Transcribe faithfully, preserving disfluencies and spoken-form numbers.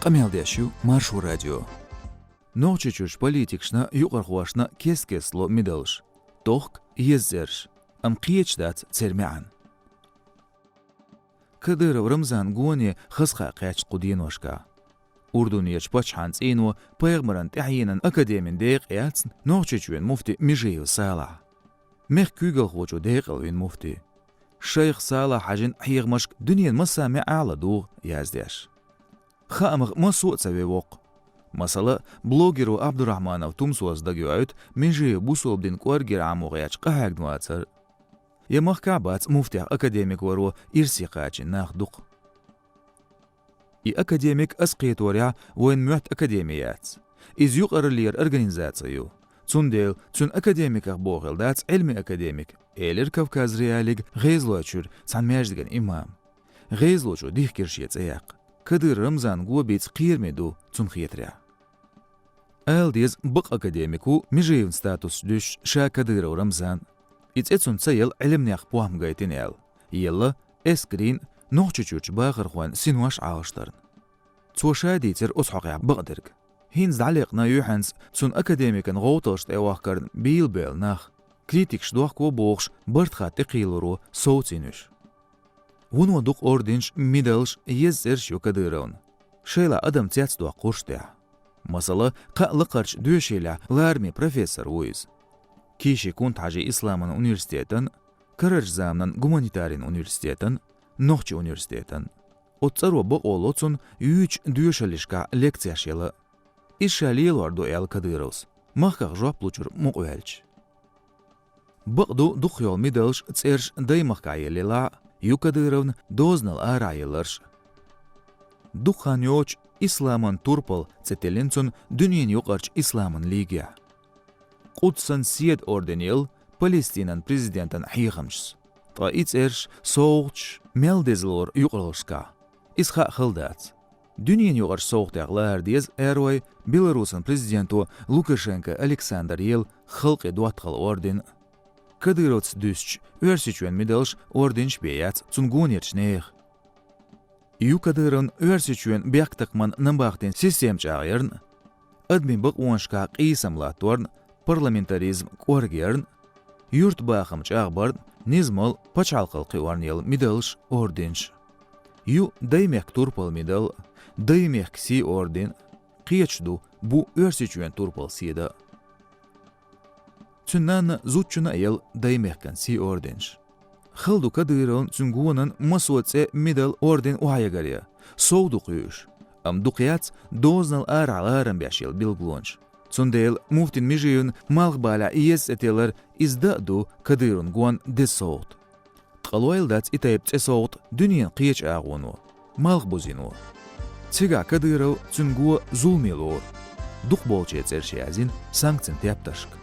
Къамел деш ю Маршо радио. Нохчийчуьрчу политикашна, юкъархошна кест-кеста ло медалаш. Тохка еза цӀераш, амма кхеташ дац церан маьӀна. Кадыров Рамзанан гоне хаза хаа кхаьчна кху деношкахь. Урдунерчу паччахьан цӀийно пайхамаран тӀаьхьенан академин декъа яьцна Нохчийчоьнан муфти Межиев Салахь. Мехкан куьйгалхочо декъалвина муфти. Шайх Салахь хьажийна хьехамашка дуьненан массо а маьӀӀехь ладугӀу, яздеш. Хаамах массо а ца ве воккха. Масала, блогеро Абдурахманов Тумсос дагайоуьйту Межиев бусалба дин кӀоргера Ӏамо гӀерташ къахьегна вацар. Я махкахь а бац муфтех академик варо ирсе кхачийна нах дукха. И академик ас кхеторехь вайн моьтту академи яц. Иза юкъараллера организаци ю. Цундела цуьнан академиках бохийла дац Ӏилман академик, элира Кавказ.Реалиига ГӀезалойчуьра цхьана маьждиган имама. ГӀезалочо дихкира шен цӀе яккха. Кадыров Рамзанан го бийца кхераме ду цунна хетарехь. Ала деза, бакъ академик ву Межиевн статусца дуьстича ша Кадыров Рамзан. И цӀе цунна ца елла Ӏилманех похӀма гайтина аьлла. Елла, эскарийн, Нохчийчуьрчу бахархойн синош Ӏалашдарна. Цо ша дийцира оцу хьокъехь бакъдерг. ХӀинца дӀалекхна юьхьанца цунна академикан гӀовталш тӀе вахкарна бийлабевлла нах, критикаш дохко бохуш, барт хатта тӀекхийлуро совцийна уьш. Вуно дукха орденаш, медалаш, еза цӀераш ю Кадыровна. Шайлахь адам цецдоккхурш тӀехь. Масала, кхаа лакхарчу доьшийлехь лараме профессор ву иза. Киши Кунта-Хьажин исламан университетан, карарчу заманан гуманитарин университетан, нохчийн университетан. Оцу цӀаро бакъо ло цунна юьйцучу доьшаллишкахь лекцеш яла. Иза ша лелор ду аьлла Кадыровс, махках жоп лучуьра мукъаваьлча. Бакъ ду, дукхах йолу медалш, цӀераш даймахкахь елла елахь а, ю Кадыровн дозанал арахь елларш а. Дукха хан йоцуш «Исламан турпал» цӀе тиллина цунна дуьненан юкъарчу Исламан лигехь. Къудсан Седа орден елла Палестинан президентан хьехамчас. Ткъа и цӀераш, совгӀаташ мел деза лору юкъараллашкахь, иза хаа хала дац. Дуьненан юкъарчу совгӀатех лара деза аьрру Беларусан президенто Лукашенко Александра елла Халкъан доттагӀалла орден. Кадыровца дуьстича Оьрсийчоьнан медалш, орденаш бен яц цунна гонерчу нехан. Ю Кадыровн Оьрсийчоьнан бехктакхаман набахтин система чӀагӀъярна, адамийн бакъонашкахь къийсам латторна, парламентаризм кӀоргъярна, юьртбахам чӀагӀбарна, низамал, пачхьалкхал кхиорна елла медалш, орденаш. Ю Даймехкан турпалан медал, Даймехкан сий орден, кхеташ ду, бу Оьрсийчоьнан турпалан седа. Цуьнан нанна, зудчунна а елла Даймехкан сий орденаш. Хала ду Кадыровн, цуьнан гонан массо а цӀе, медал, орден охьаягар я, сов ду кхуьуш, амма дукха яц дозанал арахь ларам беш елла билгалонаш. Цундела муфтин Межиевн малхбалехь еза цӀе тиллар, иза дан а ду Кадыровн гонан деза совгӀат. Ткъа лойла дац и тайпа цӀе-совгӀат дуьненан кхечу агӀоно, Малхбузено. Цигахь Кадыров, цуьнан го зуламе лору. Дукхахболчеран цӀераш яздина санкцийн тептаршка.